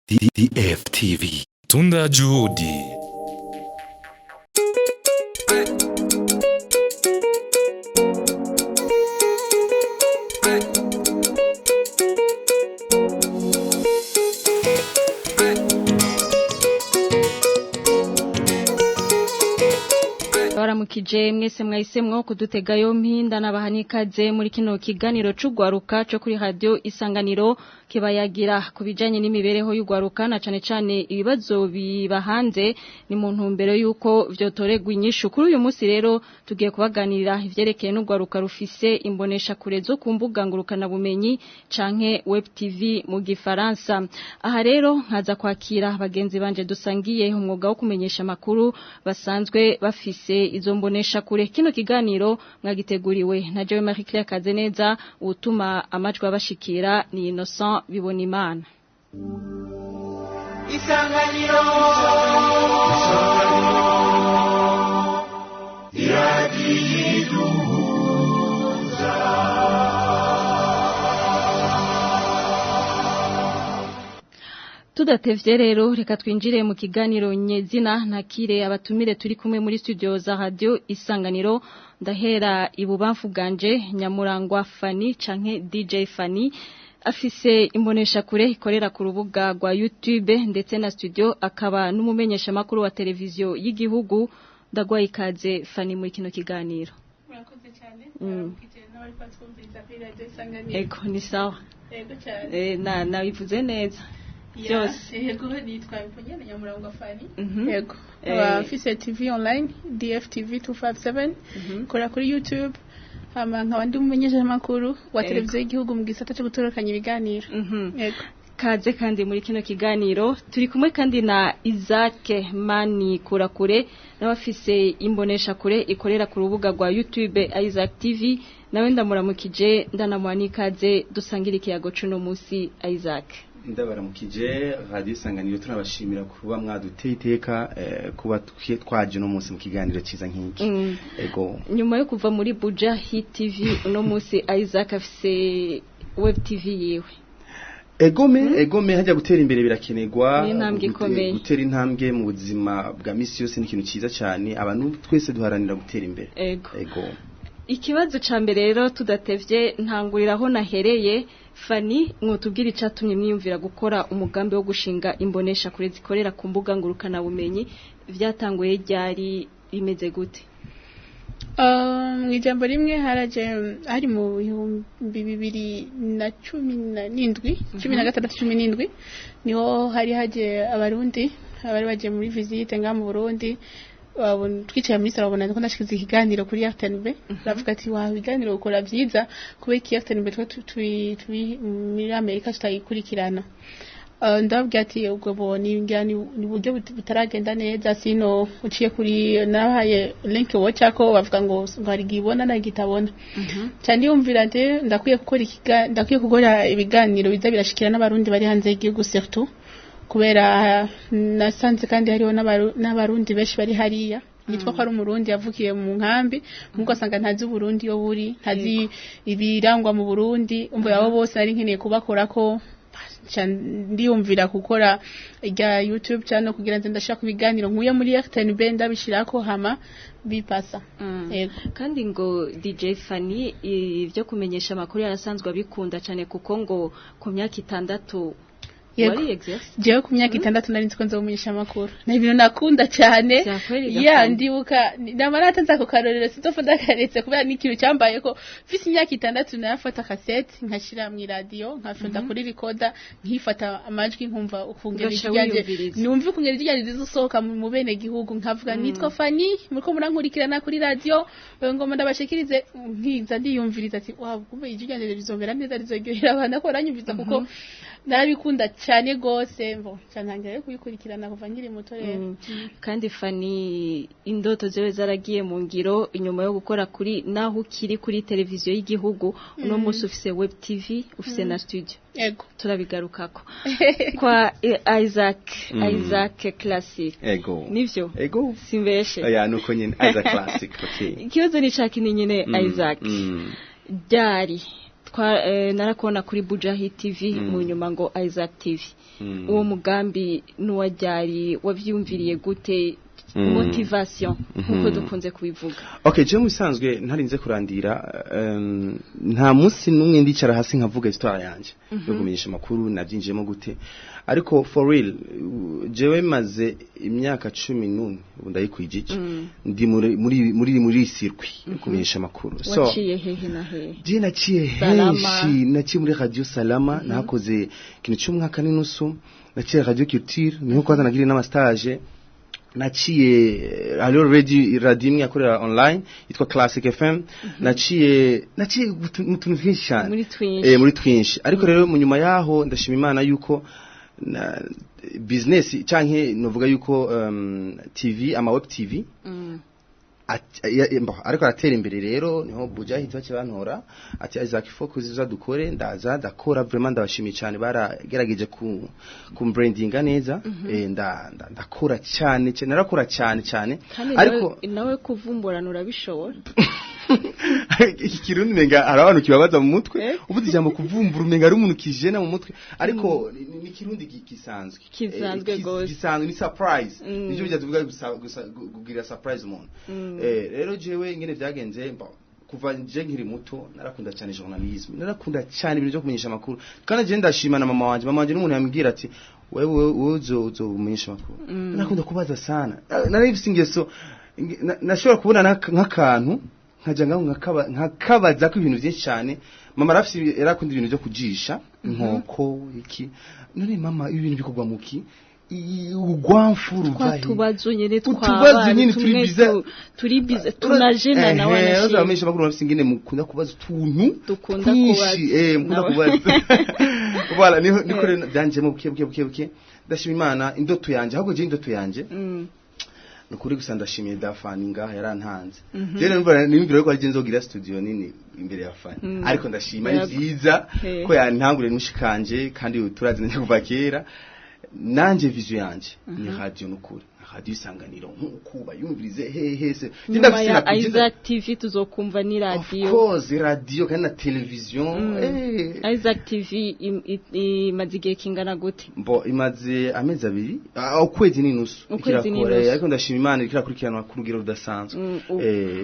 DFTV. Tunda Juhudi. Baramukije mwese mwahisemwo kudutega yompi ndanabaha n'ikaze muri kino kiganiro c'ugwaruka co kuri radio Isanganiro kibayagira ku bijanye n'imibereho y'ugwaruka na cane cane ibibazo bibahanze ni mu ntumbero yuko vyotoregwa inyishu. Kuri uyu munsi rero tugiye kubaganirira ivyerekeye n'ugwaruka rufise imbonesha kure zo ku mbuga ngurukana bumenyi canke web TV mu gifaransa. Aha rero nkaza kwakira bagenzi banje dusangiye umwuga wo kumenyesha amakuru basanzwe bafise izo mbonesha kure. Kino kiganiro mwagiteguriwe na Jewe Marie Claire Kazeneza, utuma amajwi abashikira ni Innocent Bibonimana. Isanganiro iradiyiduhuza. Tudatevye rero reka twinjire mu kiganiro nyezina nakire abatumire turi kumwe muri studio za radio Isanganiro. Ndahera ibubamfu bwanje Nyamurangwa Fanny canke DJ Fanny afise imbonesha kure ikorera ku rubuga rwa YouTube ndetse na studio, akaba n'umumenyesha makuru wa televiziyo y'igihugu. Ndagwaye ikaze Fanny muri kino kiganiro. Murakoze cyane. Murakoze n'abari kwatwumviriza kuri radio Isanganiro. Ego ni sawa. Ego cyane. Na nabivuze neza. Byose. Yego nitwa Mponyana Nyamurangwa Fanny. Yego. Abafise TV online DFTV 257 kora kuri YouTube. Hama nkaba ndi umumenyeshamakuru wa televiziyo y'igihugu mu gisata cyo gutorokanya ibiganiro. Yego. Kaze kandi muri kino kiganiro turi kumwe kandi na Isaac Mani Kurakure n'abafise imbonesha kure ikorera ku rubuga rwa YouTube Isaac TV, nawe ndamuramukije ndanamuha n'ikaze dusangira ikiyago cuno musi. Isaac, ndabaramukije radio Isanganiro, turabashimira kuba mwaduteye iteka kuba twaje no munsi mu kiganiro ciza nk'iki. Ego. Nyuma yo kuva muri Buja Hit TV uno munsi Isaac afise web TV yiwe. Egome egome hajya gutera imbere birakenerwa, gutera intambwe mu buzima bwa misi yose ni ikintu ciza cyane, abantu twese duharanira gutera imbere. Ego. Ego. Ikibazo ca mbere rero tudatevye ntanguriraho nahereye, Fanny mwotubwira icatumye mwiyumvira gukora umugambi wo gushinga imbonesha kure zikorera ku mbuga ngurukana bumenyi, vyatanguye ryari, bimeze gute? Mu ijambo rimwe haraje hari mu 2017 16 17 niho hari haje abarundi abari baje muri visite nga mu Burundi. Twicaye muri salo babona ko ndashikiza ikiganiro kuri RTNB, bavuga ati wa ibiganiro ukora vyiza kubera iki RTNB twe turi muri Amerika tutayikurikirana. Ndababwira ati ubwo bo ni uburyo butaragenda neza, sino uciye kuri nabahaye link wocako bavuga ngo ngo hari gibona na gitabona. Cyane yumvira nti ndakwiye gukora ndakwiye gukora ibiganiro biza birashikira n'abarundi bari hanze y'igihugu, surtout kubera nasanze kandi hariho n'abarundi benshi bari hariya. Yitwa ko ari umurundi yavukiye mu nkambi, nkuko asanga ntazi Uburundi yo buri, ntazi ibirangwa mu Burundi, umva yabo bose nari nkeneye kubakorako. Ndiyumvira gukora irya YouTube channel kugira nze ndashaka ibiganiro nkuye muri RTNB ndabishirako hama bipasa. Yego. Kandi ngo DJ Fanny ivyo kumenyesha amakuru yarasanzwe abikunda cyane, kuko ngo ku myaka 6 wari jewe ku myaka 6 nari nzi ko nzomumenyesha amakuru. Ni ibintu nakunda cyane. Ya ndibuka namara nza ku karorero sinzopfa ndakaretse kubera ni ikintu cyambaye ko mfise imyaka 6 narafata cassette nkashira mu radio nkafata kuri recorder nkifata amajwi nkumva ukungera ijyanje numva ukungera ijyanje zizosohoka mu bene gihugu nkavuga nitwa Fanny muriko murankurikirana kuri radio ngoma ndabashikirize nkiza ndiyumviriza ati wa kumbe ijyanje rizomera neza rizoryohera abana ko baranyumviza kuko narabikunda cyane gose mbo cyantangira kuyikurikirana kuva nkiri muto rero. Kandi Fanny indoto zewe zaragiye mu ngiro inyuma yo gukora kuri naho ukiri kuri televiziyo y'igihugu, uno munsi ufise web TV ufise na studio. Ego. Turabigarukako. Kwa Isaac, Isaac Classic. Ego. Nivyo? Ego. Simbeshe. Oya nuko nyene Isaac Classic, okay. Ikibazo ni cakini nyene Isaac. Ryari Narakubona kuri Bujahi TV, mu nyuma ngo Isaac TV. Uwo mugambi nuwajyari, wavyumviriye gute? Motivation, nkuko dukunze kubivuga. Okay, je musanzwe ntarinze kurandira, nta munsi numwe ndicara hasi nkavuga histoire yanje yo kumenyesha makuru navyinjiyemo gute, ariko for real, jewe maze imyaka 11 ubu ndayikwijije ndi muri circuit yo kumenyesha makuru. So waciye hehe na hehe? Je naciye henshi. Naciye muri Radio Salama, nakoze ikintu cy'umwaka n'inusu. Naciye Radio Culture, niho kwanza nagiriye n'ama stage. Naciye hariho radio imwe yakorera online yitwa Classic FM. Naciye mu tuntu twinshi cyane. Muri twinshi. Muri twinshi. Ariko rero mu nyuma yaho ndashima Imana yuko na business canke novuga yuko TV, ama web TV ariko aratera imbere. Rero niho Bujahid bace bantora ati Isaac Focus iza dukore. Ndaza ndakora, vraiment ndabashimiye cyane, baragerageje ku brandinga neza. Ndakora cyane cyane, narakora cyane cyane. Kandi ariko nawe kuvumburana urabishobora. Iki kirundi menga hari abantu kibabaza mu mutwe. Uvuze ijambo kuvumbura umenga ari umuntu kijena mu mutwe, ariko ni kirundi gisanzwe. Kisanzwe gose. Gisanzwe ni surprise. Nivyo bijya tuvuga gusa kugira surprise umuntu. Rero jewe ingene vyagenze, kuva nje nkiri muto narakunda cyane journalisme, narakunda cyane ibintu byo kumenyesha amakuru. Kandi je ndashima na mama wanje. Mama wanje n'umuntu yambwira ati wewe wewe uzo umenyesha amakuru. Narakunda kubaza sana. Narifise ingeso nashobora kubona nk'akantu nkaja ngaho nkakabaza ko ibintu byinshi cyane. Mama arafise, yarakunda ibintu byo kujisha inkoko iki. None mama, ibi bintu bikorwa muki? Urwamfu Twa ruvahe? tubazo nyene. Utubazo nyene turi Tumwe biza. Turi biza tunajena na wanashimye. Urabamenyesha amakuru bafise ingene mukunda kubaza utuntu Dukunda twinshi. kubaza. Mukunda Nawe. kubaza. Voilà, niho niko rero byanjemo buke buke buke buke. Ndashima Imana, indoto yanje, ahubwo je indoto yanje nukuri gusa ndashimiye Dafani ngaha yarantanze. Je numva nimvira ko ari nzogira studio nini imbere ya Fani, ariko ndashima, ni vyiza ko yantangure n'ushikanje, kandi turazi kuva kera. Nanje vision yanje ni radio, nukuri Radio Isanganiro nkuko bayumvirize hehe se. Je Nyuma ndafise ya na Isaac TV tuzokumva ni Of radio. course, radio kandi na television. Isaac TV imaze igihe kingana gute? Mbo imaze amezi 2, ukwezi n'inusu. Ukwezi ikirakora, n'inusu. Ariko ndashima Imana, ikirakurikiranwa ku rugero rudasanzwe.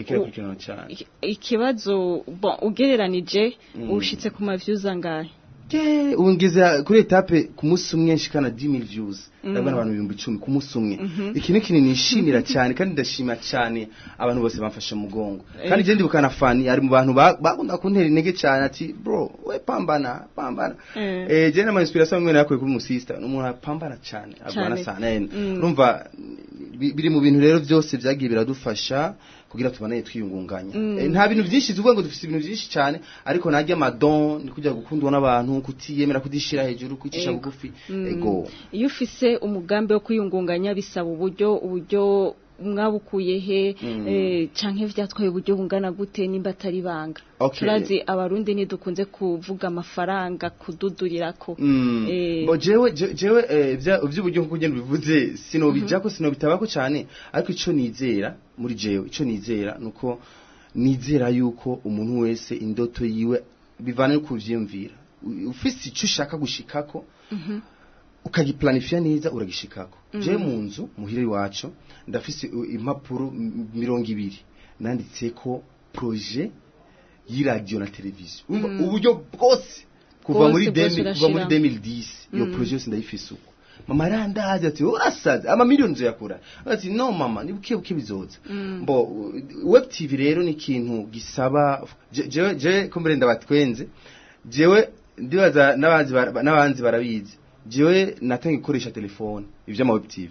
Ikirakurikiranwa cyane. Ikibazo, bon, ugereranije ushitse ku ma views angahe? Ke ubu ngeze kuri étape ku munsi umwe nshikana 10,000 views. Ndabona abantu 10,000 ku munsi umwe. Iki ni ikintu nishimira cyane, kandi ndashima cyane abantu bose bamfashe mu mugongo. Kandi je ndibuka na Fani ari mu bantu bakunda kuntera intege cyane, ati bro we pambana pambana. Je n'ama inspiration amwe nakuye kuri musista, n'umuntu apambana cyane, agwana Cane. sana. Urumva biri mu bintu rero byose byagiye biradufasha kugira tubanaye twiyungunganya. Nta bintu byinshi tuvuga ngo dufite ibintu byinshi cyane, ariko najya amadon ni kujya gukundwa n'abantu, kutiyemera, kudishira hejuru, kwicisha bugufi. Ego. Iyo ufise umugambi wo kwiyungunganya bisaba uburyo. Uburyo mwabukuye he? Canke vyatwaye uburyo bungana gute, nimba atari banga? Turazi abarundi ntidukunze kuvuga amafaranga kududurirako. Bo jewe jewe ivy'uburyo nkuko ugenda ubivuze sinobijako, sinobitabako cyane, ariko ico nizera muri jewe, ico nizera nuko nizera yuko umuntu wese indoto yiwe bivana no kuvyiyumvira. Ufise ico ushaka gushikako, ukagiplanifia neza, uragishikako. Je mu nzu muhira iwacu ndafise impapuro 20 nanditseko projet y'iradio na televiziyo. Urumva uburyo bwose kuva Bwose, muri bwose kuva muri urashiramo. 2010 iyo projet yose ndayifise uko. Mama arandaje ati urasaze, ama miliyoni nzoyakura? Ati no mama, ni buke buke bizoza. Mbo web TV rero ni ikintu gisaba jewe kumbere ndabatwenze. Jewe ndibaza n'abanzi barabizi, jewe natangiye gukoresha telefone ivy'ama web TV.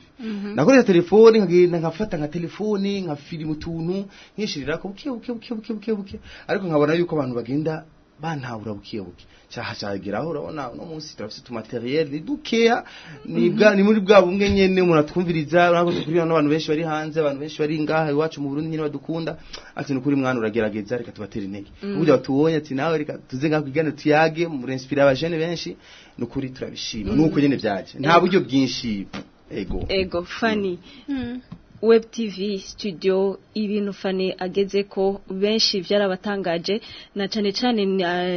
Nakoresha telefone, nkagenda nkafata nka telefone nkafilima utuntu nkishirirako buke buke buke buke buke buke, ariko nkabona yuko abantu bagenda bantahura buke buke, cyaha cyageraho. Urabona uno munsi turafise utu matériel ni dukeya, ni bwa ni muri bwa bumwe nyene umuntu atwumviriza. Urabona ko dukurira n'abantu benshi bari hanze, abantu benshi bari ngaha iwacu mu Burundi nyene badukunda, ati nukuri mwana uragerageza, reka tubatere intege. Uburyo batubonye ati nawe reka tuze ngaha kwigana tuyage, murinspira abajene benshi. Nukuri turabishima, nuko nyene byaje, nta buryo bwinshi. Ego. Ego Fani. Web TV studio, ibintu Fani ageze ko benshi vyarabatangaje, na cane cane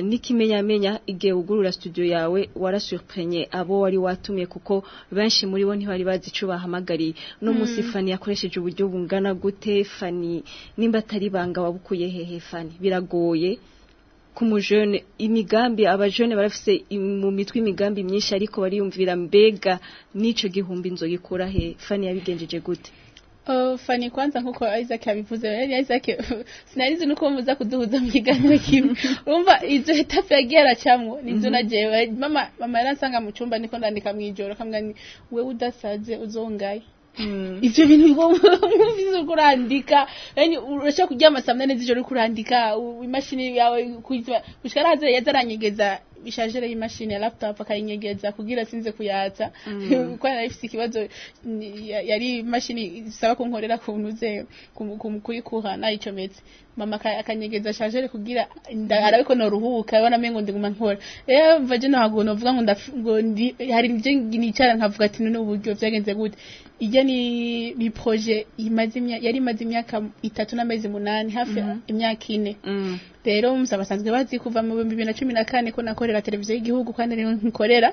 n'ikimenyamenya igihe ugurura studio yawe warasurprenye abo wari watumye, kuko benshi muri bo ntibari bazi ico bahamagariye. No musi Fani yakoresheje uburyo bungana gute? Fani, nimba atari banga, wabukuye hehe? Fani, biragoye ku mujene, imigambi abajene barafise mu mitwe imigambi myinshi, ariko bariyumvira mbega n'ico gihumbi nzogikura he? Fani yabigenjeje gute? Oh, Fani, kwanza nkuko Isaac yabivuze, yari Isaac sinarizi nuko muza kuduhuza mu kiganiro kimwe. Urumva izo étapes yagiye aracamwo nizo najewe. Mama yaransanga mu cyumba niko ndandika mw'ijoro, akambwira ni wewe udasaze uzongaye ivyo bintu mwumvise uriko urandika, yani urashobora kuryama saa 8 z'ijoro uriko urandika imashini yawe kuyitwa gushika arahaze yaza aranyegeza i chargeur y'imashini ya laptop, akayinyegeza kugira sinze kuyatsa, kuko nari ifise ikibazo yari imashini isaba ko nkorera ku ntuze kuyikuha nayicometse. Mama akanyegeza chargeur kugira arabe ko noruhuka, abona mengo ndiguma nkora. Rero mva je ntabwo novuga ngo ngo hari ibyo nicara nkavuga ati none uburyo vyagenze gute? Ijya ni projet imaze yari imaze imyaka 3 n'amezi 8, hafi imyaka 4. Rero musa basanzwe bazi kuva mu 2014 ko nakorera televiziyo y'igihugu, kandi niyo nkorera.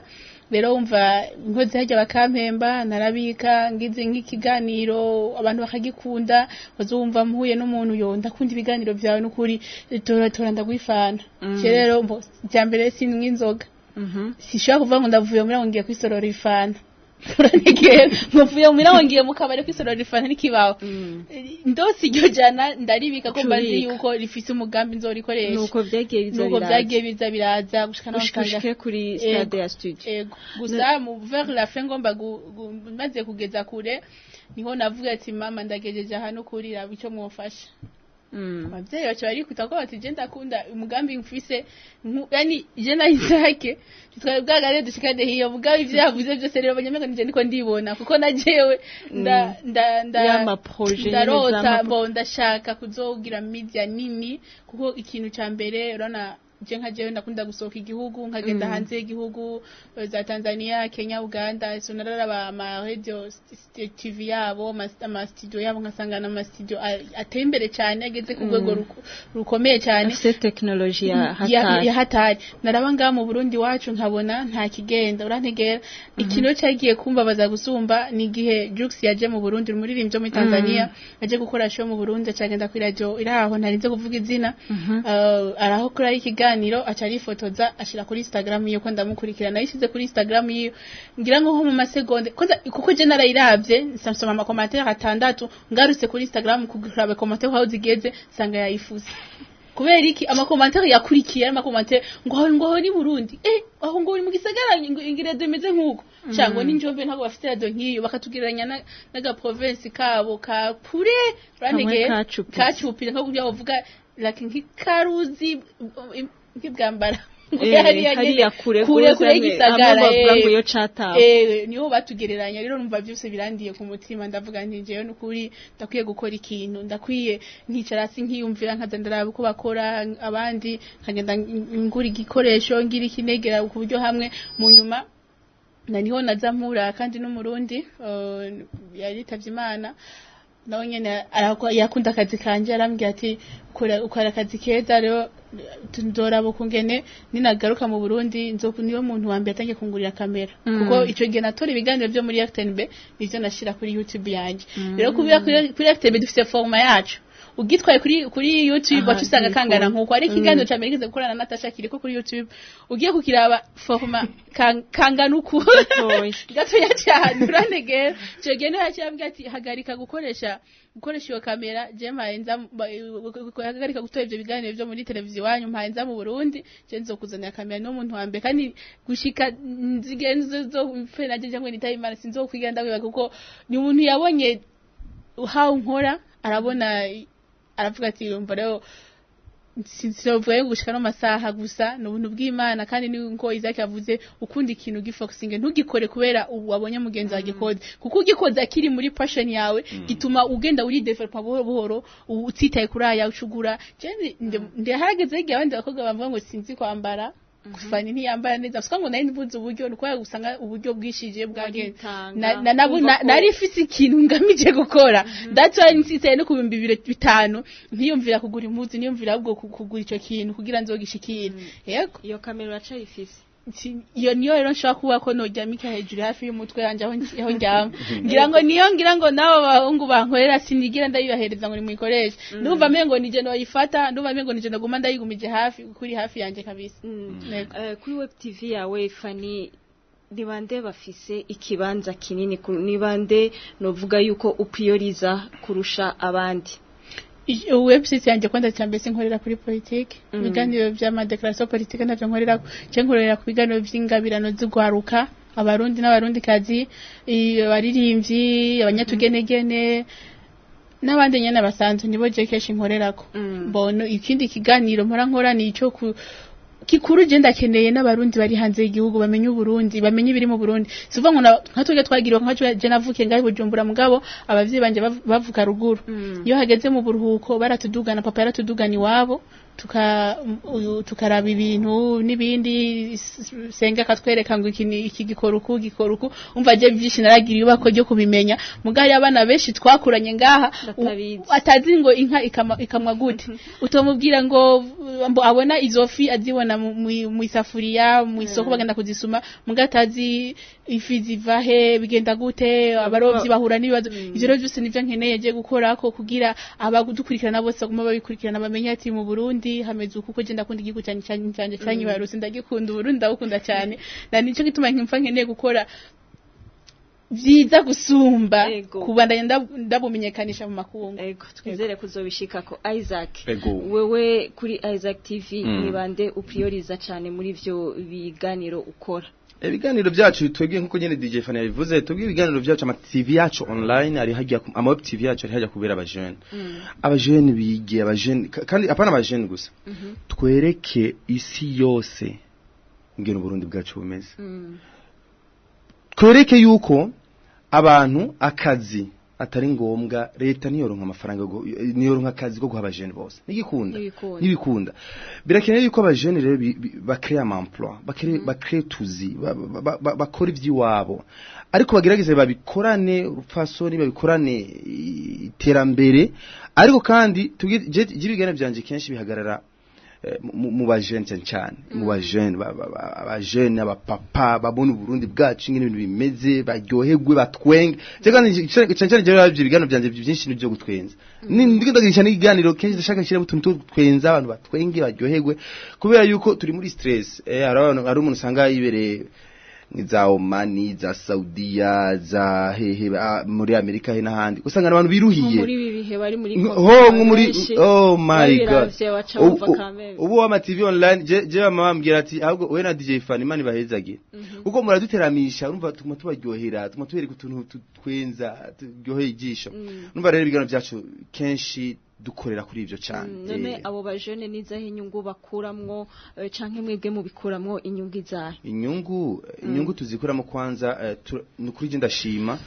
Rero wumva nkoze hajya bakampemba, narabika. Ngize nk'ikiganiro abantu bakagikunda, bazumva mpuye n'umuntu, yo ndakunda ibiganiro byawe n'ukuri, tora tora ndaguifana. Je rero bya mbere sinywa inzoga, sishobora kuvuga ngo ndavuye muri aho ngiye kwisorora ifana, uranegera ngo mvuye muri aho ngiye mu kabari kwisorora ifana, n'ikibaho. Ndose iryo jana ndaribika ko mbazi Ucubika. yuko rifise umugambi nzorikoresha. Nuko vyagiye biza nuko biraza. Vyagiye biza biraza gushika naho gushika nsanga ushike kuri stade ya studio. Ego, gusa mu vers la fin ngomba maze kugeza kure, niho navuga ati mama, ndagejeje hano kuri raba icyo mwofasha. Abavyeyi baca barikuta ko bati je ndakunda umugambi mfise yani je na Isaac twari bwagare dushikane hiyo mugambi, ivyo yavuze byose. Rero banyamenga nije niko ndibona, kuko na jewe nda nda nda Y'ama projet nyene. Ndarota z'ama bo ndashaka kuzogira media nini, kuko ikintu ca mbere urabona je nka jewe ndakunda gusohoka igihugu, nkagenda hanze y'igihugu, za Tanzania, Kenya, Uganda. So nararaba ama radio TV yabo, ama studio yabo, nkasanga na studio ateye imbere cyane, ageze ku rwego rukomeye cyane, afise technology ya ya hatari. Ya hatari. Naraba ngaha mu Burundi wacu nkabona nta kigenda, urantegera. Ikintu cyagiye kumbabaza gusumba ni igihe Jux yaje mu Burundi, umuririmbyi wo muri Tanzania, aje gukora show mu Burundi, acagenda kuri radio iraho ntarinze kuvuga izina, araho kuri ikiganiro, aca arifotoza ashira kuri Instagram yiwe ko ndamukurikirana. Yishize kuri Instagram yiwe ngira ngo nko mu masegonde kwanza, kuko je narayiravye nsoma ama commentaire atandatu, ngarutse kuri Instagram kugira commentaire aho zigeze nsanga yayifuse. Kubera iki? Ama commentaire yakurikiye ari ama commentaire ngo aho ngo aho ni Burundi, aho ngo uri mu gisagara, ngo ingiredo imeze nkuko cyangwa ni Njombe, ntabwo bafite radio nk'iyo, bakatugereranya n'aga province kabo ka kure, urantegeye? Kamwe kacupitse. Kacupire, nko kubyo bavuga like nk'ikaruzi nk'ibwambara. Hariya kure kure gose, kure y'igisagara. hamwe bavuga ngo iyo catawe. Niho batugereranya. Rero numva byose birandiye ku mutima, ndavuga nti jewe nukuri ndakwiye gukora ikintu, ndakwiye nkicara hasi nkiyumvira, nkaza ndaraba uko bakora abandi, nkagenda ngura igikoresho, ngira ikinegera ku buryo hamwe mu nyuma na niho naza mpura kandi n'umurundi yaritavye Imana, nawe nyene yakunda akazi kanje, arambwira ati ukora ukora akazi keza, rero ndoraba ukungene ninagaruka mu Burundi nzo niwe muntu wa mbere atangiye kungurira kamera, kuko ico gihe natora ibiganiro byo muri RTNB nivyo nashira kuri YouTube yanje. Rero kubera kuri RTNB dufite format yacu, ugitwaye kuri YouTube wacu usanga kangana nkuko ari ikiganiro ca mbere nigeze gukorana na Natasha kiriko kuri YouTube, ugiye kukiraba format kangana uku. Gatoya. Gatoya cyane, uranegera. Ico gihe niho yaciye ambwira ati hagarika gukoresha iyo kamera, je mpaye nza hagarika gutora ivyo biganiro vyo muri televiziyo iwanyu, mpaye nza mu Burundi, je nzokuzanira kamera. No muntu wa mbere kandi gushika nzigenzo zo mfe naje njye nitaye Imana sinzokwiga ndakwiba, kuko ni umuntu yabonye how nkora, arabona, aravuga ati umva rero sinovuga yo gushika no masaha gusa ni ubuntu bw'Imana. Kandi ni nko Isaac yavuze, ukunda ikintu gifocusinge, ntugikore kubera ubu wabonye mugenzi wawe agikoze, kuko ugikoze akiri muri passion yawe gituma ugenda uri developa buhoro buhoro, utitaye kuri aya ucugura. Je ndaharageze igihe abandi bakobwa bavuga ngo sinzi kwambara. Fani ntiyambara neza, gusa ngo nari mbuze uburyo, nuko gusanga uburyo bwishije bwagenze. Waritanga, Na wumva ko- nari mfise ikintu ngamije gukora. That's why nsitse no ku 5000, ntiyumvira kugura impuzu, niyumvira ahubwo kugura ico kintu kugira nzogishikire. Yego. Iyo kamera uracayifise? Iyo niyo rero nshobora kuba ko noryamika hejuru hafi y'umutwe wanje aho ndyama, ngira ngo niyo, ngira ngo nabo bahungu bankorera sinigira ndayibahereza ngo nimuyikoreshe. Ndumva mengo nije noyifata, ndumva mengo nije noguma ndayigumije hafi, kuri hafi yanje kabisa. Yego. Kuri web TV yawe Fani, ni bande bafise ikibanza kinini, ni bande novuga yuko uprioriza kurusha abandi? Website yanjye kwanza, cya mbere sinkorera kuri politike. Ibiganiro vy'ama déclaration politique ntavyo nkorera, cyo nkorera ku biganiro vy'ingabirano z'ugwaruka, abarundi n'abarundikazi, abaririmbyi, abanyatugenegene n'abandi nyene basanzwe, nibo je kenshi nkorerako. Mbono ikindi kiganiro mpora nkora ni ico ku kikuru je ndakeneye n'abarundi bari hanze y'igihugu bamenye Uburundi, bamenye ibiri mu Burundi. Sivuga ngo nka twebwe twagiriwe, nka je navukiye ngaho i Bujumbura, mugabo abavyeyi banje bavuka ruguru. Iyo hageze mu buruhuko baratudugana, papa yaratudugana iwabo, tukaraba ibintu n'ibindi, senga akatwereka ngo iki iki gikora uku, gikora uku. Umva, je byinshi naragira ibako ryo kubimenya, mugabo hari abana benshi twakuranye ngaha Batabizi. Atazi ngo inka ikamwa gute, utomubwira ngo mbo abona izo fi azibona mu isafuriya mu isoko bagenda kuzisuma, muga atazi ifi ziva he, bigenda gute, abarovyi bahura n'ibibazo. Ivyo rero byose nivyo nkeneye je gukora ko kugira abadukurikirana bose baguma babikurikirana, bamenye ati mu Burundi hameze uku, kuko je ndakunda igihugu cyane cyane cyane cyane baruse, ndagikunda Uburundi, ndagukunda cyane, na nico gituma nkimfa nkeneye gukora vyiza gusumba kubandanya ndabumenyekanisha mu makungu. Ego, twizere kuzobishikako. Isaac, Ego. wewe kuri Isaac TV, ni bande uprioriza cyane muri ivyo biganiro ukora? Ibiganiro byacu twebwe, nkuko nyene DJ Fani yabivuze, twebwe ibiganiro byacu, ama TV yacu online ari hajya, ama web TV yacu ari hajya kubera abajene, abajene bige, abajene kandi apana abajene gusa, twereke isi yose ingene Uburundi bwacu bumeze, twereke yuko abantu akazi atari ngombwa, leta niyoronka amafaranga niyoronka akazi ko guha abajene bose nigikunda. Ntibikunda. Nibikunda, birakenewe yuko abajene rero bacréer ama emploi, bacréer tuzi, bakora ivy'iwabo, ariko bagerageze babikorane urupfasoni, babikorane iterambere. Ariko kandi je ibiganiro byanje kenshi bihagarara mu bajene, cyane cyane mu bajene, abajene, abapapa babona Uburundi bwacu ingene ibintu bimeze, baryoherwe, batwenge. Cyane cyane cyane jewe ibyo biganiro byanje byinshi nibyo gutwenza. Ni ndiko ndagirisha n'ikiganiro kenshi ndashaka gushyira utuntu two gutwenza abantu, batwenge, baryoherwe, kubera yuko turi muri stress. Hari abantu, hari umuntu usanga yibereye za Omani, za Saudiya, za hehe, muri Amerika he n'ahandi, usanga abantu biruhiye. Muri ibi bihe bari muri Ho nko muri benshi, oh my God. babiravye baca bumva kameme. Ubu ama TV online, je mama bambwira ati ahubwo we na DJ Fan Imana ibahezagire, kuko muraduteramisha, urumva tuma tubaryohera, tuma tubereka utuntu twenza turyoheye ijisho. Urumva rero ibiganiro byacu kenshi dukorera kuri ivyo cyane. None abo bajene nizahe inyungu bakuramwo, canke mwebwe mubikuramwo inyungu izahe? Inyungu tuzikuramo kwanza, nukuri je ndashima,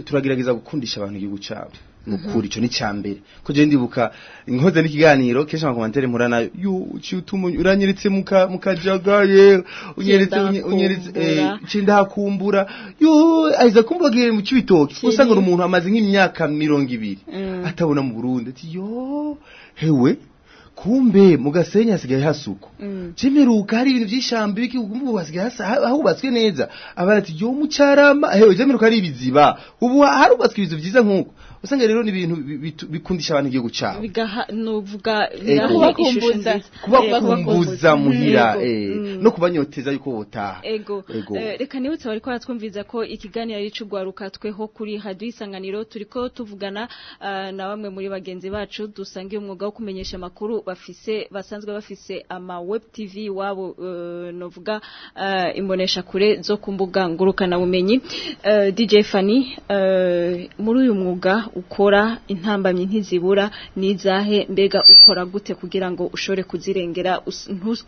turagerageza gukundisha abantu igihugu cyabo, nukuri ico ni cyambere, ko je ndibuka nkoze n'ikiganiro kenshi ama commentaire mpura nayo: yo uciye utuma uranyeretse muka mukajagaye, unyeretse unyeretse Cindakumbura. Cindakumbura, yo aiza kumbagiye mu Cibitoki, usanga umuntu amaze nk'imyaka 20 atabona mu Burundi, ati yo hewe, kumbe mu Gasenyi hasigaye hasuku, Cimeruka hari ibintu by'ishambi biki, ubu hasigaye hubatswe neza. Abana ati yo mucarama hewe, Cimeruka hari ibiziba, ubu harubatswe ibizu byiza. Nkuko usanga rero ni ibintu bikundisha abantu igihugu cyabo. Bigaha nuvuga Ego. biraha ishusho Kubakumbuza. nziza. Kubakumbuza muhira, Ego. No kubanyoteza yuko botaha. Ego. Ego. Reka nibutse bariko baratwumviza ko ikiganiro ari c'ugwaruka tweho kuri Radio Isanganiro. Turiko tuvugana na bamwe muri bagenzi bacu dusangiye umwuga wo kumenyesha amakuru, bafise, basanzwe bafise ama web TV wabo, novuga imbonesha kure zo ku mbuga ngurukana bumenyi. DJ Fanny, muri uyu mwuga ukora intambamyi ntizibura, nizahe? Mbega ukora gute kugira ngo ushobore kuzirengera,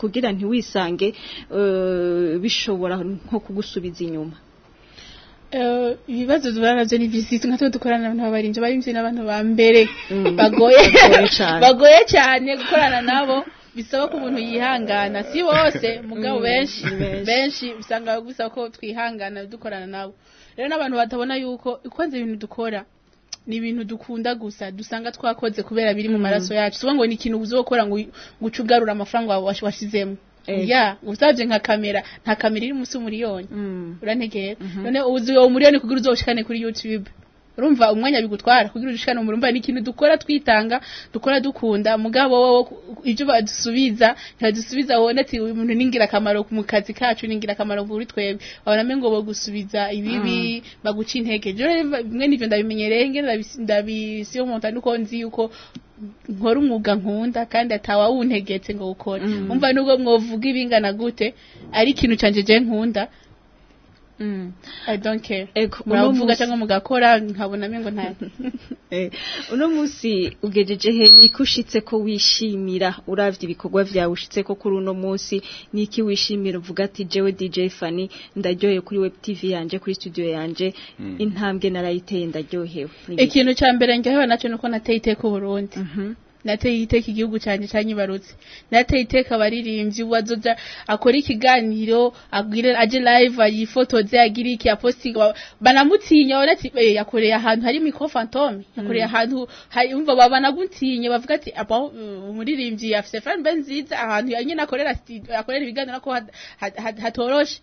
kugira ntiwisange bishobora nko kugusubiza inyuma? Ibibazo duhura navyo ni vyinshi. Nka twe dukorana n'abantu b'abarimvyi, abarimvyi n'abantu ba mbere bagoye. Bagoye cane. Bagoye cyane gukorana nabo. Bisaba ko umuntu yihangana, si bose mugabo benshi benshi usanga bisaba ko twihangana dukorana nabo. Rero n'abantu batabona yuko kwanza ibintu dukora ni ibintu dukunda gusa, dusanga twakoze kubera biri mu maraso yacu. Sibo ngo ni ikintu uzokora ngo guca ugarura amafaranga washizemo. Ya usavye nka kamera, nta kamera iri musi umuriyoni. Urantegera none uzi uwo umuriyoni kugira uzoshikane kuri YouTube, urumva umwanya bigutwara kugira ushikane umurumva. Ni ikintu dukora twitanga, dukora dukunda, mugabo wowe ibyo badusubiza ntibadusubiza wone ati uyu muntu ni ingirakamaro mu kazi kacu, ni ingirakamaro kuri twebwe. Babona ngo bogusubiza ibibi, baguca intege. Je bimwe n'ivyo ndabimenyereye, ngene ndabisiyomonta nuko nzi yuko nkora umwuga nkunda kandi atawawuntegetse ngo ukore. Umva nubwo mwovuga ibingana gute, ari ikintu canje je nkunda. I don't care. Ego, uno muravuga munsi- cyangwa mugakora nkabona mengo nta Uno munsi ugejeje he? Niki ushitse ko wishimira uravye ibikorwa vyawe ushitse ko kuri uno munsi? Niki wishimira uvuga ati jewe DJ Fanny ndaryoye kuri Web TV yanje, kuri studio yanje, intambwe narayiteye, ndaryohewe? Ni ibiki? Ikintu cya mbere njyewe nacyo nuko nateye iteka Uburundi, nateye iteka igihugu cyanjye cyanyibarutse, nateye iteka abaririmbyi. Wazoja akora ikiganiro, agire aje live, yifotoze, agire iki, apostinga, banamutinya, babona ati "Eh, yakoreye ahantu hari micro fantôme, yakoreye ahantu hari", umva banagutinya, bavuga ati aba umuririmbyi afise fan base nziza ahantu nyine akorera akorera ibiganiro ko hatoroshe.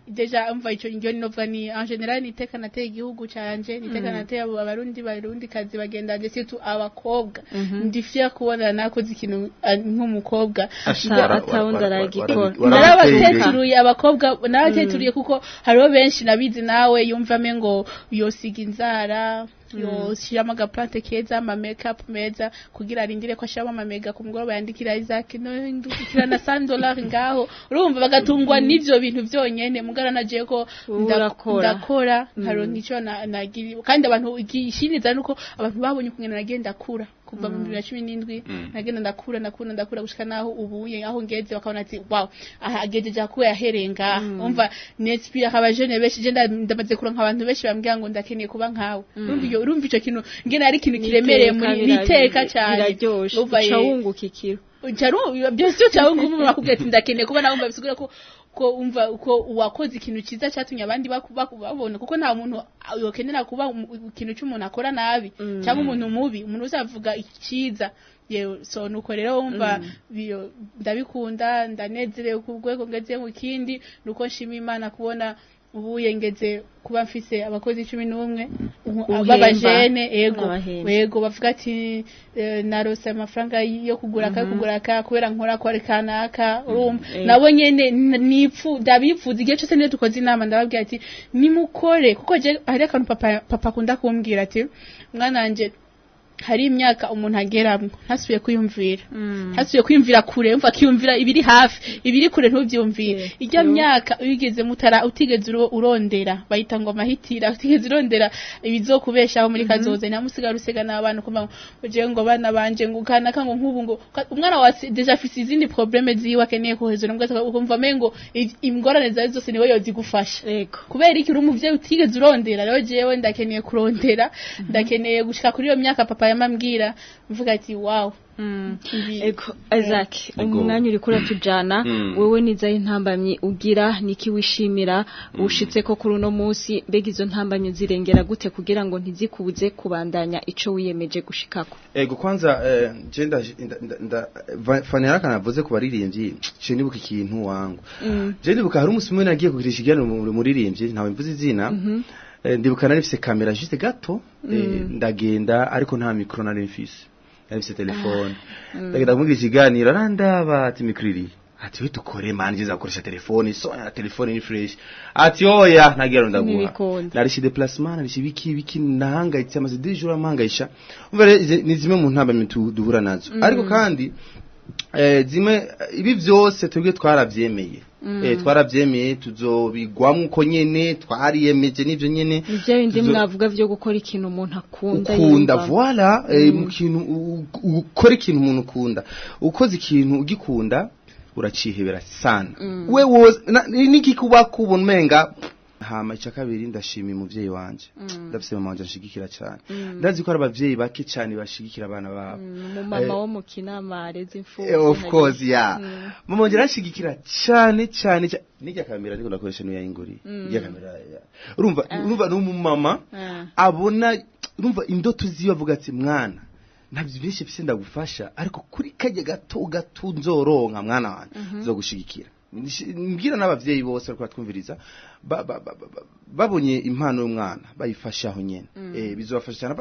Déjà umva ico ngyo nova ni en général ni iteka nateye igihugu canje, ni iteka nateye abo abarundi, barundi kazi bagendanje, surtout abakobwa. Ndi fier kubona nakoze ikintu nk'umukobwa. Atawundi aragikora. Narabateturuye abakobwa, narabateturiye kuko hariho benshi nabizi nawe yumvame ngo yosiga inzara, yoshiramo agaplante keza, ama makeup meza, kugira arindire ko ashiramo amamega ku mugoroba yandikira Isaac no ndukira na $100 ngaho. Urumva bagatungwa n'ivyo bintu vyonyene. Mugara naje ko Urakora. Ndakora nkaronka ico nagiri, kandi abantu igishiniza nuko abantu babonye ukungene nagenda akura kuva mu 2017. Nagenda ndakura, ndakura, ndakura gushika naho ubuye aho ngeze, bakabona ati wow, aha agejeje akuye ahereye ngaha. Umva n'inspire abajene benshi. Je ndamaze kuronka abantu benshi bambwira ngo ndakeneye kuba nkawe. Urumva iyo, urumva ico kintu ngene ari ikintu kiremereye muri niteka cyane. Biraryoshe. Umva, uca wunguka ikiro. Charu byose cyangwa umuntu akubwira ati ndakeneye kuba nawe, umva bisigura ko umva ko wakoze ikintu cyiza cyatumye abandi babona, kuko nta muntu yokenera kuba ikintu cy'umuntu akora nabi cyangwa umuntu mubi, umuntu uzavuga icyiza. Yewe, so nuko rero wumva ndabikunda, ndanezerewe ku rwego ngeze. Mu kindi nuko nshima Imana kubona ubu ngeze kuba mfise abakozi 11 Uhemba. B'abajene, ego. Urabahemba. Ego, bavuga ati narose amafaranga yo kugura aka, kugura aka kubera nkora ko ari kanaka. Urumva nabo nyene nipfu ndabipfuza igihe cyose niyo dukoze inama ndababwira ati nimukore, kuko je hari akantu papa akunda kumbwira ati mwana wanje, hari imyaka umuntu ageramwo ntasubiye kwiyumvira, ntasubiye kwiyumvira kure, umva akiyumvira ibiri hafi, ibiri kure ntubyumvire. Ijya myaka wigeze mutara utigeze urondera, bayita ngo amahitira, utigeze urondera ibizokubeshaho muri kazoza, nyamusigara usega n'abana kumva ngo je ngo bana banje ngo kanaka ngo nkubu ngo umwana wa déjà afise izindi problème ziwe akeneye kuhezura, mbwa ukumva mengo ingorane zawe zose niwe yozigufasha. Kubera iki? Uri umuvyeyi utigeze urondera. Rero jewe ndakeneye kurondera, ndakeneye gushika kuri iyo myaka papa yamambwira, mvuga ati wow. Ego, Isaac, umwanya uriko uratujana. Wewe nizaho intambamyi ugira? Niki wishimira ushitse ko kuri uno munsi? Mbega izo ntambamyi zirengera gute kugira ngo ntizikubuze kubandanya ico wiyemeje gushikako? Ego, kwanza je Fanny yarakanavuze ku baririmbyi, je nibuka ikintu wangu. Je ndibuka hari umunsi umwe nagiye kugirisha ikiganiro mu muririmbyi, ntawe mvuze izina. Ndibuka nari mfise kamera juste gato, ndagenda ariko nta micro nari mfise, nari mfise telefone. Ndagenda kumugira ikiganiro, arandaba ati micro iri, ati we dukore man, je nzakoresha telefone, so ya telefone ni fresh, ati oya ntagira ndaguha. Ntibikunda. Narishe déplacement, narishe biki biki, nahangayitse amaze 2 jours amahangayisha. Umva rero, ni zimwe mu ntambamyi duhura nazo, ariko kandi zimwe ibi byose twebwe twaravyemeye, twaravyemeye, tuzobigwamwo uko nyene twariyemeje n'ivyo nyene. Ni bya bindi mwavuga vyo gukora ikintu umuntu akunda, ukunda. Yiyumvamo. Voilà, mu kintu ukora ikintu umuntu ukunda, ukoze ikintu ugikunda uracihebera sana. We wose n'ikikuba kubona umenga Hama ica kabiri, ndashimiye umuvyeyi wanje. Ndafise mama wanje anshigikira cyane. Ndazi ko ari abavyeyi bake cyane bashigikira abana babo. Mu mama wo mu Kinama areze imfuvyi. Of course, yeah. Mama wanje arashigikira cyane cyane cyane. Nijya kamera ndiko ndakoresha niyo yayinguriye. Ijya kamera, yeah. Urumva ni umumama abona, urumva indoto ziwe, avuga ati: "Mwana, ntabyo byinshi mfise ndagufasha, ariko kuri kajya gato gato nzoronka, mwana wanje, nzogushigikira." Mbwira n'abavyeyi bose bariko batwumviriza, babonye impano y'umwana bayifashe aho nyene, bizobafasha cyane.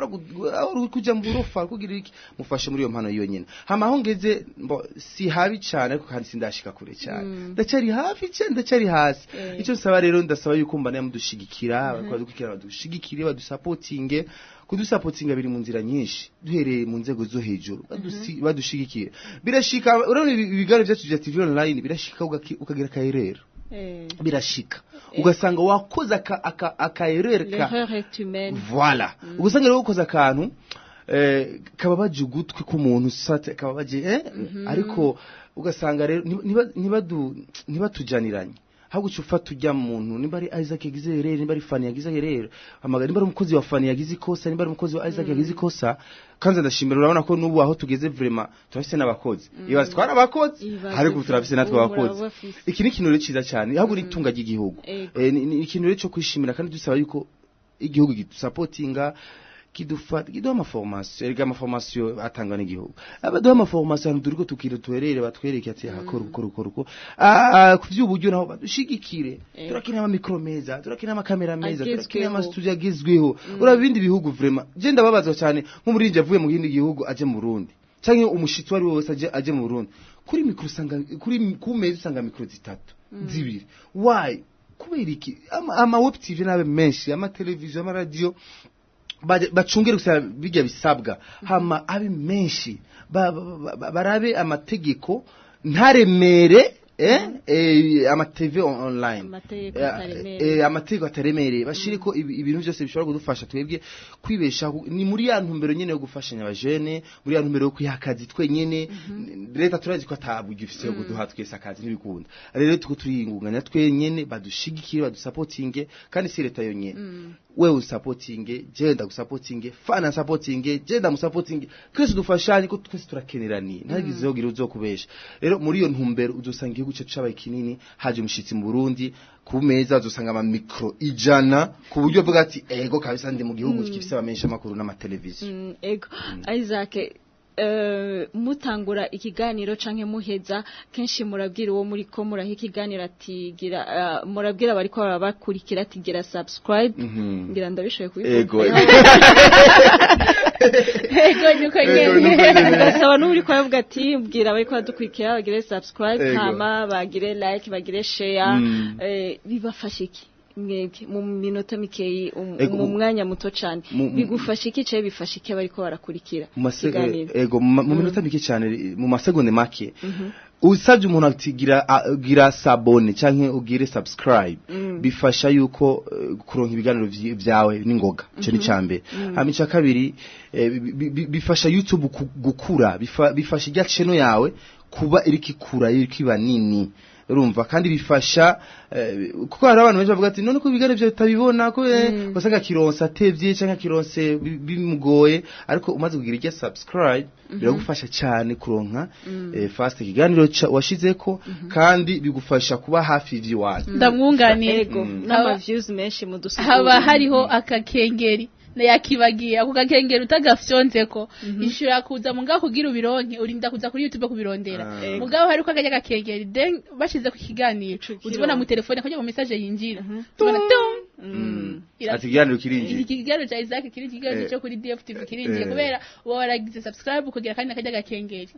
Aho kuja mu burofa kugira iki, mufashe muri iyo mpano yiyo nyene. Hama aho ngeze mbo si habi cyane, ariko kandi sindashika kure cyane, ndacyari hafi cyane, ndacyari hasi. Icyo nsaba rero, ndasaba yuko mbana mudushigikira, bariko badukurikira badushigikire, badusapotinge. Kudusapotinga biri mu nzira nyinshi, duhereye mu nzego zo hejuru, badushigikire. Birashika, urabona ibiganiro byacu bya TV online, birashika ukagira akayerero. Birashika ugasanga wakoze aka erreur ka L'erreur est humaine. Voilà, ugasanga rero ukoze akantu kababaje ugutwi k'umuntu, sate kababaje, ariko ugasanga rero ntibatujaniranye, ahubwo uca ufata ujya muntu, nimba ari Isaac yagize erreur, nimba ari Fanny yagize erreur, hamagara nimba ari umukozi wa Fanny yagize ikosa, nimba ari umukozi wa Isaac yagize ikosa. Kandi ndashimira, urabona ko n'ubu aho tugeze vraiment turafise n'abakozi. Ibaze, twari abakozi, Ibaze ariko ubu turafise natwe ubu abakozi. murabafise. Iki ni ikintu rero cyiza cyane, ahubwo ni itunga ry'igihugu. Ego. Ni ikintu rero cyo kwishimira, kandi dusaba yuko igihugu kidusapotinga, kidufata, kiduha amaformation. Erega amaformation atangwa n'igihugu, abaduha amaformation ahantu turiko tukira tuherere, batwereke ati hakora ukora ukora uko. Ku vy'uburyo naho badushigikire. Turakeneye amamikro meza, turakeneye amakamera meza, turakeneye Agezweho. amastudio agezweho. Uraba ibindi bihugu, vraiment je ndababazwa cyane nk'umuririmbyi avuye mu kindi gihugu aje mu Burundi, canke umushitsi wari wese aje mu Burundi, kuri mikro usanga, kuri ku meza usanga mikro zitatu, zibiri. Why? Kubera iki? Ama web TV nabe menshi, ama television, ama radio, bacungere gusa bijya bisabwa, hama abe menshi, barabe amategeko ntaremere, ama TV online. Amategeko ataremereye. Amategeko ataremereye, bashireko ibintu byose bishobora kudufasha twebwe kwibeshaho. Ni muri ya ntumbero nyene yo gufashanya abajene, muri ya ntumbero yo kwiha akazi twenyene. Leta turazi ko ataburyo ifise yo kuduha twese akazi, ntibikunda. Rero tuko turiyingunganya twenyene, badushigikire, badusapotinge. Kandi si leta yonyene, wewe usapotinge, je ndagusapotinge, fana sapotinge, je ndamusapotinge, twese dufashanye, ko twese turakeneraniye, ntagize yogira uzokubesha. Rero muri iyo ntumbero uzosanga igihugu cyacu cabaye kinini, haje umushitsi mu Burundi, ku meza uzosanga ama micro 100, ku buryo avuga ati: "Ego kabisa, ndi mu gihugu gifise abamenyesha makuru n'amateleviziyo." Ego Isaac, mutangura ikiganiro canke muheza, kenshi murabwira uwo muri ko muraha ikiganiro ati gira, murabwira bariko barabakurikira ati gira subscribe. Ngira ndabishoboye kubivuga. Ego. Ego, niko Ego, nyene. niko nyene. Ugasaba n'uri ko aravuga ati mbwira bariko badukurikira bagire subscribe, Ego. hama bagire like, bagire share. Bibafasha iki mwebwe mu minota mikeyi, Ego, mu mwanya muto cane? Bigufasha iki ce bifasha iki bariko barakurikira Mu ikiganiro? Ego, mu minota mike cyane, mu masegonde make, usabye umuntu ati gira gira s'abonner canke ugire subscribe, bifasha yuko kuronka ibiganiro vyawe n'ingoga. Ico ni cambere. Hama ica kabiri, bifasha YouTube gukura, bifasha irya channel yawe kuba iriko ikura, iriko iba nini, urumva. Kandi bifasha, kuko hari abantu benshi bavuga ati: "None ko ibiganiro byawe tutabibona?" Ko usanga kironse atevye canke kironse bimugoye, ariko umaze kugira irya subscribe biragufasha cyane kuronka fast ikiganiro washizeko, kandi bigufasha kuba hafi y'iwanyu. Ndamwunganira. Ego, n'ama views menshi mu dusigura. Haba hariho akakengeri, yakibagiye ako gakengeri, utagafyonzeko ishobora kuza mugabo kugira ubironke urinda kuza kuri YouTube kubirondera. Mugabo hariko akajya gakengeri, then bashize ku kiganiro uzibona mu telefone kajya mu message yinjira, tubona tum. Ati ikiganiro kirinjiye. Iki kiganiro cya Isaac kiri, ikiganiro cyo kuri DFTV kirinjiye, kubera uba waragize subscribe kugira kandi akajya gakengeri.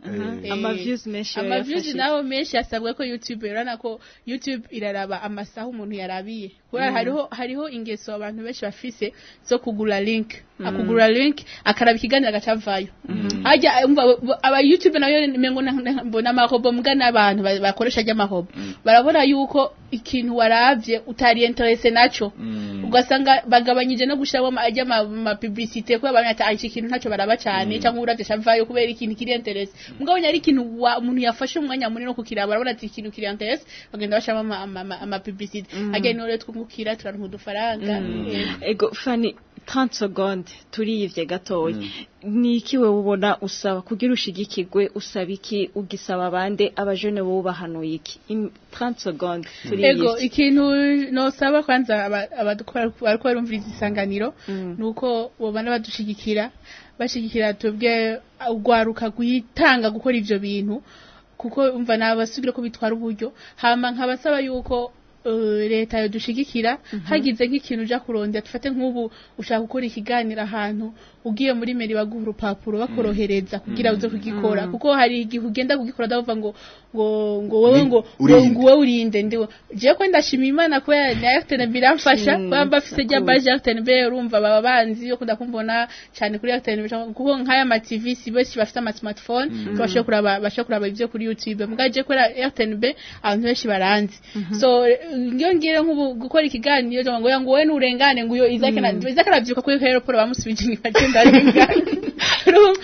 Ama views menshi ama views yafashije. Naho menshi asabwa ko YouTube, urabona ko YouTube iraraba amasaha umuntu yarabiye, kubera hariho ingeso abantu benshi bafise zo kugura link, akugura link akaraba ikiganiro agaca avayo. Hajya umva, aba YouTube nayo mengo mbona amarobo mbwa n'abantu bakoresha ajya amarobo, barabona yuko ikintu waravye utari intéressé naco, ugasanga bagabanyije no gushiramo ajya ama publicité, kubera bamwe ati: "Ah, iki kintu ntacyo baraba cyane", cyangwa uravye shavayo kubera ikintu kiri intéressé. Mugabo ari ikintu umuntu yafashe umwanya munini no kukiraba, arabona ati ikintu kiri intéressé, bagenda bashiramo ama publicité ajya. Niho rero twungukira, turaronka udufaranga. Ego Fani, 30 secondes, turiyivye gatoya. Ni iki wewe ubona usaba kugira ushigikirwe? Usaba iki? Ugisaba bande? Abajene wowe bahanuye iki? 30 secondes, turiyivye. Ego, ikintu nosaba kwanza abadukora bariko barumviriza Isanganiro, nuko bobana badushigikira, bashigikira twebwe ugwaruka gwitanga gukora ivyo bintu, kuko umva nabasugira ko bitwara uburyo. Hama nkabasaba yuko leta yodushigikira hagize nk'ikintu uja kurondera. Dufate nk'ubu ushaka gukora ikiganiro ahantu, ugiye muri mairie baguha urupapuro bakorohereza kugira uze kugikora, kuko hari igihe ugenda kugikora ndavuga ngo wewe ngo ngo Urinde. Ngo wewe urinde. Ndiwe jewe ko ndashima Imana kubera na RTNB iramfasha, kuba mbafise rya badge ya RTNB. Urumva baba banzi yo kunda kumbona cyane kuri RTNB, kuko nk'aya ma TV si benshi bafite ama smartphone, bashobora kuraba ivyo kuri YouTube. Muga je kubera RTNB abantu benshi baranzi, so ngiyo ngiye nk'ubu gukora ikiganiro cyangwa ngo wewe nurengane, ngo uyo Isaac na Isaac aravyuka kuri aéroport bamusubije inyuma, agenda arengana. Rero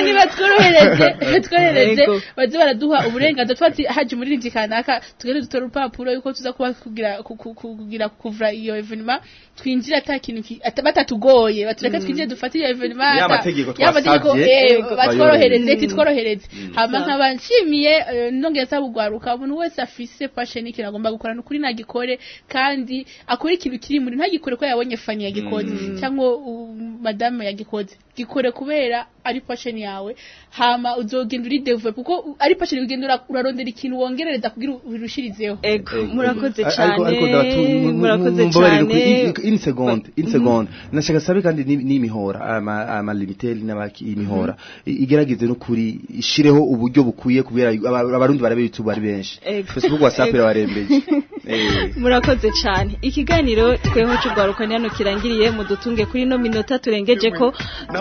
niba tworohereze, baze baraduha uburenganzira, twati haje umuririmbyi kanaka, tugende dutore urupapuro yuko tuza kuba kugira kugira kuvura iyo événement, twinjira ata kintu batatugoye, batureke twinjire dufate iyo événement. Ya mategeko Ya mategeko, twasavye, batworohereze, titworohereze. Hama nkaba nshimiye, nongeye nsaba ugwaruka, umuntu wese afise passion y'ikintu agomba gukora, nukuri nagikore, kandi akore ikintu kiri muri, ntagikore ko yabonye Fani yagikoze cyangwa madame yagikoze. Gikore kubera ari passion yawe, hama uzogenda uri develop, kuko ari passion ugenda urarondera ikintu wongerereza kugira urushirizeho. Ego, murakoze Ariko cyane. ariko Murakoze mumbabarire cyane. Une seconde, une seconde. Nashaka sabe kandi n'imihora ama Lumitel n'abaki, imihora igerageze no kuri ishireho uburyo bukwiye, kubera abarundi barabe YouTube ari benshi. Facebook, WhatsApp irabarembeje. Murakoze cyane. Ikiganiro tweho cy'urwaruka ni hano kirangiriye. Mudutunge kuri no minota turengeje ko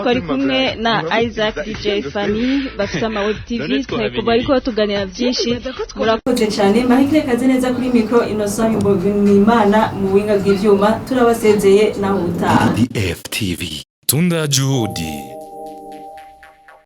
twari kumwe na Isaac, DJ Fanny, bafite ama web TV, twari kuba ariko tuganira byinshi. Murakoze cyane. Marie Claire Kazeneza kuri micro, Innocent Imana mu buhinga bw'ivyuma. Turabasezeye, naho utaha. DFTV. Tunda Juhudi.